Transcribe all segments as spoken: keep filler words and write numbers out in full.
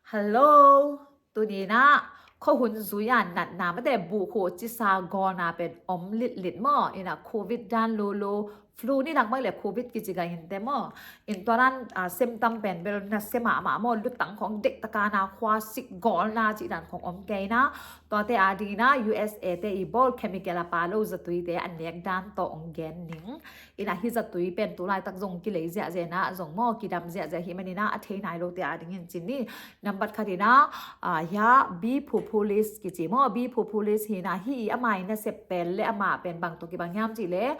Hello, tuni-in ah khuahun zui-a natna mate buhkhuh cisa gawlna pen om litlit maw? Ina covid dan lulu, flu ni dang bang le covid kici gai inteh maw? In tua dan, ah, symptom pen bel nasia mahmah maw, lutang khawng deih taka na, khua sik gawlna cih dan khawng om kei na. Tuate adingin ah U S A te i bawl chemical a pha lo zatuite a nek dan tawh ong gen ning. Ina hih zatui pen tu laitak zong kilei ziahziah na, zong maw kidam ziahziah hi manin ah a thei nai lote adingin ci ni. Nambat khat in ah, ah, hiah B propolis kici maw, B propolis hi-in ah hih i a mai nasep pen le amah pen bang tawh kibang hiam cih leh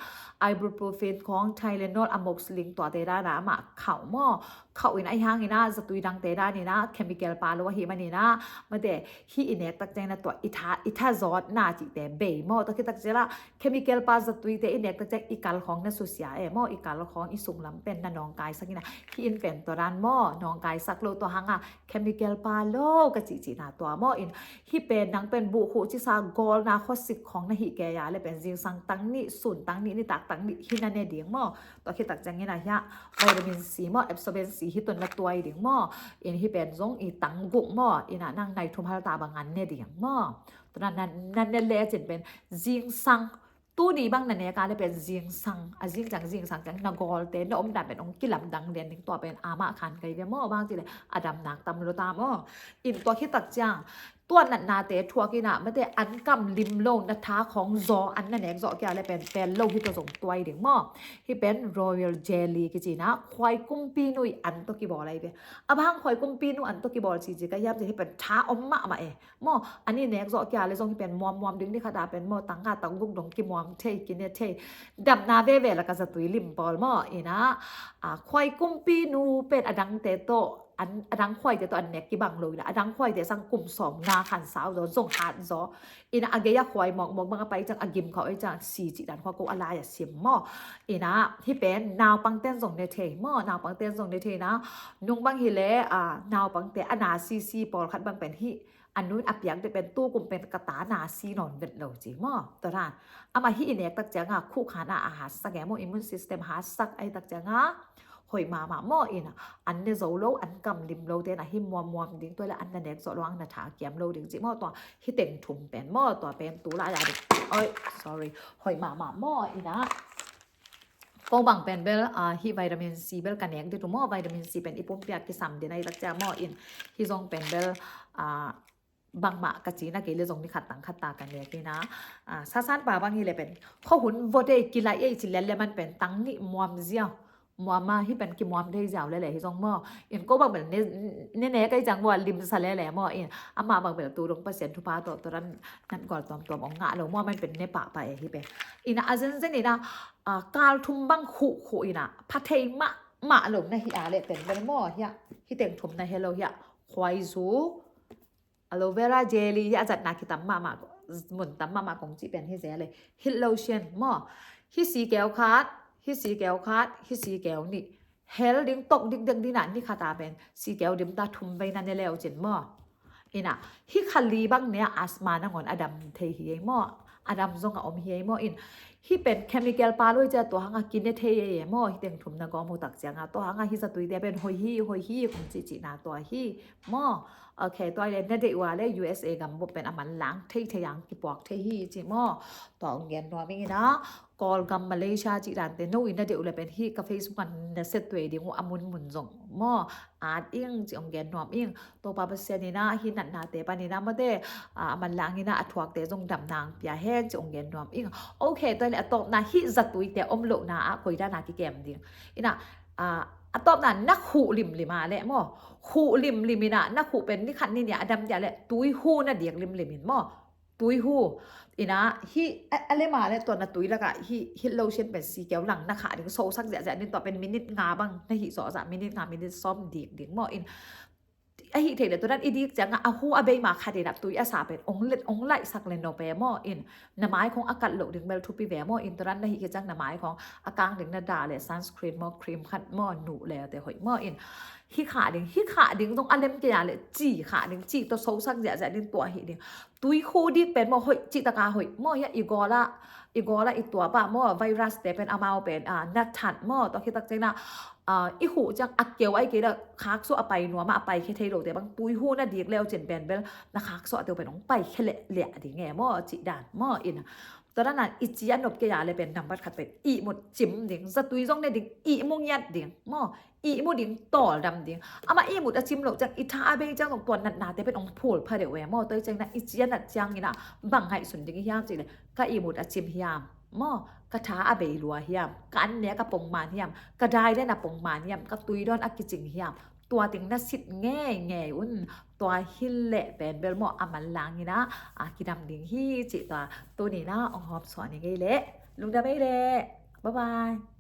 ibuprofen khawng, Tylenol, amoxicillin tuate dan ah amah khauh maw. Khauh in ah ahi hangin ah zatui dangte dan in ah chemical pha lo ahih manin ah mate hih i nek tak ciangin ah tua i tha, i tha zawtna cihte bei maw. Tua khit tak ciangin ah chemical pha zatuite i nek tak ciang i kal khawng na susia e maw, i kal khawng i sunglam pen na nawngkaisak in ah, hih in pen tua dan maw, nawngkaisak lo, tua hang ah chemical pha lo ka cihcihna tua maw. In hih pen nang pen buhkhuh cisa gawlna, khua sik khawng na hih kei a leh pen zingsang tang nih, sun tang nih, nitak tang nih hih na ne ding maw. Tua khit tak ciangin ah hiah vitamin C maw, Absorbent C hih tawh na tuai ding maw. In hih pen zong i tang guk maw, in ah nang nai thum hal ta bang an ne ding maw. Tua na, na, na ne lecin pen zingsang, tuni bang na nek a leh pen zingsang, a zing ciang zingsang ciang na gawlte na omdan pen ong kilamdang lian ding, tua pen amah khan kei ve maw, bang cih leh a damnak tam lo ta maw. In tua khit tak ciang tua natnate thuak in ah mate an kam lim lo, na tha khawng zaw, an na nek zawh kei a leh pen pel lo hih tawh zong tuai ding maw. Hih pen royal jelly kici in ah khuai kumpinu i an tawh kibawl ahi ve. A bang khuai kumpinu an tawh kibawl cihcih ka hiam cih leh hih pen tha om mahmah e maw. An i nek zawh kei a leh zong hih pen muammuam ding, ni khat a pen maw tang nga tang guk dong kimuam thei, kine thei. Damna veve lak a zatui lim pawl maw. In ah, ah, khuai kumpinu pen a dangte tawh an, a dang khuaite tawh an nek kibang lo hi la, a dang khuaite sang kum sawm nga khan sau zaw, zong hat zaw. In ah a gei a khuai mawkmawk bang a pai ciang a gim khauh ahi ciang si cih dan khua ko a lai a sim maw. In ah hih pen naupangte'n zong ne thei maw, naupangte'n zong ne thei na. Nung bang hi leh, ah, naupangte a na sisi pawlkhat bang pen hih a nu'n a piak deuh pen tu kum pen ka ta na si nawn vet lo ci maw. Tua dan amah hih i nek tak ciang ah khuh khan ah a hatsak e maw, immune system hatsak ahi tak ciang ah hoih mahmah maw. In ah an ne zo lo, an kam lim lote na hih muammuam ding, tua leh an na nek zawh lo hang na tha kiam lo ding ci maw. Tua hih teng thum pen maw, tua pen tu lai a ding, oi, sorry, hoih mahmah maw. In ah ko bang pen bel, ah, hih vitamin C bel ka nek ding tu maw, vitamin C pen i pumpi ah kisam ding ahi tak ciang maw. In hih zong pen bel, ah, bangmah ka cihna kei leh zong ni khat tang khat ta ka nek hi na. Ah, sasan pa bang hi leh pen khuahun vua dei kilaih ei ci lel leh man pen tang nih muam ziau, muam a hih pen kimuam thei ziau lel leh hih zong maw. In ko bang bel ne, ne nek ahi ciang vua limsa lel leh maw. In amah bang bel tu dong Pasian thupha tawh tua dan natgual tuamtuam ong ngah lo maw, man pen ne pahpah e hih pen. In ah a zenzen in ah, ah, kal thum bang khuhkhuh in ah pha thei mahmah lo na hih a leh pen bel maw, hiah hih teng thum na he lo, hiah khuaizu, aloe vera jelly, hiah a zatna kitam mahmah, mun tam mahmah kong cih pen hi zel e. Hih lotion maw, hih sikeu khat, hih sikeu khat, hih sikeu nih. Hel ding, tok dikdek ding ah ni khat a pen sikeu dim ta, thum vei na ne le uh cin maw. In ah hih kha li bang ne ah asthma nangawn a dam thei hi ei maw. A dam zong a om hi ei maw. In hih pen chemical pha lo hi ciang tua hang a kine thei ei maw. Hih teng thum na gawm uh tak ciang a tua hang a hih zatuite pen hoih hi, hoih hi kong cihcihna tua hi maw. Ok, tua leh na deih uh a leh U S A gam bawh pen a manlang theithei ang, kipuak thei hi ci maw. Tua ong gen nuam ing. In ah Kawlgam, Malaysia cih dante no in na deih uh leh pen hih ka Facebook ah na sia tuai ding uh, a munmun zong maw at ing ci ong gen nuam ing. Topa Pasian in ah hih natnate panin ah mate, ah, a manlang in ah a thuakte zong damna ong pia hen ci ong gen nuam ing. Ok, tua leh a tawpna, hih zatuite om lohna ah koi dan a kikem ding. In ah, ah, a tawpna na khuh limlim a leh maw, khuh limlim in ah na khuh pen ni khat ni nih a dam dia leh tuihu na dik limlim in maw. Tuihu. In ah hih a, a lem a leh tua na tui lak ah hih, hih lotion pen sikeu lang na khah ding, sosak ziahziah ding, tua pen minute nga bang na hih zawh zah, minute nga, minute sawm dik ding maw. In ahih theih leh tua dan i dik ciang ah a hu a bei ma khat in ah tui a sa pen ong let, ong laihsak leh nop e maw. In na mai khawng a kat loh ding bel thupi ve maw. In tua dan na hih khit ciang na mai khawng a kang ding na dah leh sunscreen maw, cream khat maw nuh leh te hoih maw. In hih khah ding, hih khah ding zong a lem kei a leh ci khah ding, ci tawh sosak ziahziah ding, tua hih ding. Tuihu dik pen maw hoih, cih tak a hoih maw. Hiah i gawl ah, i gawl ah i tuap ah maw, virus te pen amau pen, ah, na that maw. Tua khit tak ciang ah i huh ciang a keu ai kei la khaksuah a pai nuam a, a pai khe thei lote bang tui huh na dik leu cin pen bel na khaksuahte uh pen hong pai khe leh liah ding e maw, cih dan maw. In tua dan a i ci a nop kei a le pen nambat khat pen ihmut cim ding, zatui zong ne ding, ihmu ngiat ding maw, ihmu ding, tawldam ding. Amah ihmut a cim loh ciang i tha a bei ciang zong tua natnate pen hong phul pha deuh e maw. Tua hi ciang na i ci a nat ciangin a bang ngaihsun ding i hiam cih le ka ihmut a cim hiam maw, ka tha a bei lua hiam, ka an nek a pongman hiam, ka dai den a pongman hiam, ka tui dawn a kicing hiam, tua ting na sit ngeingei un. Tua hi leh pen bel maw a manlangin a kidam ding hi cih tua tuni na hong hawmsuah ni ngei leh. Lungdam ei leh. Bye bye.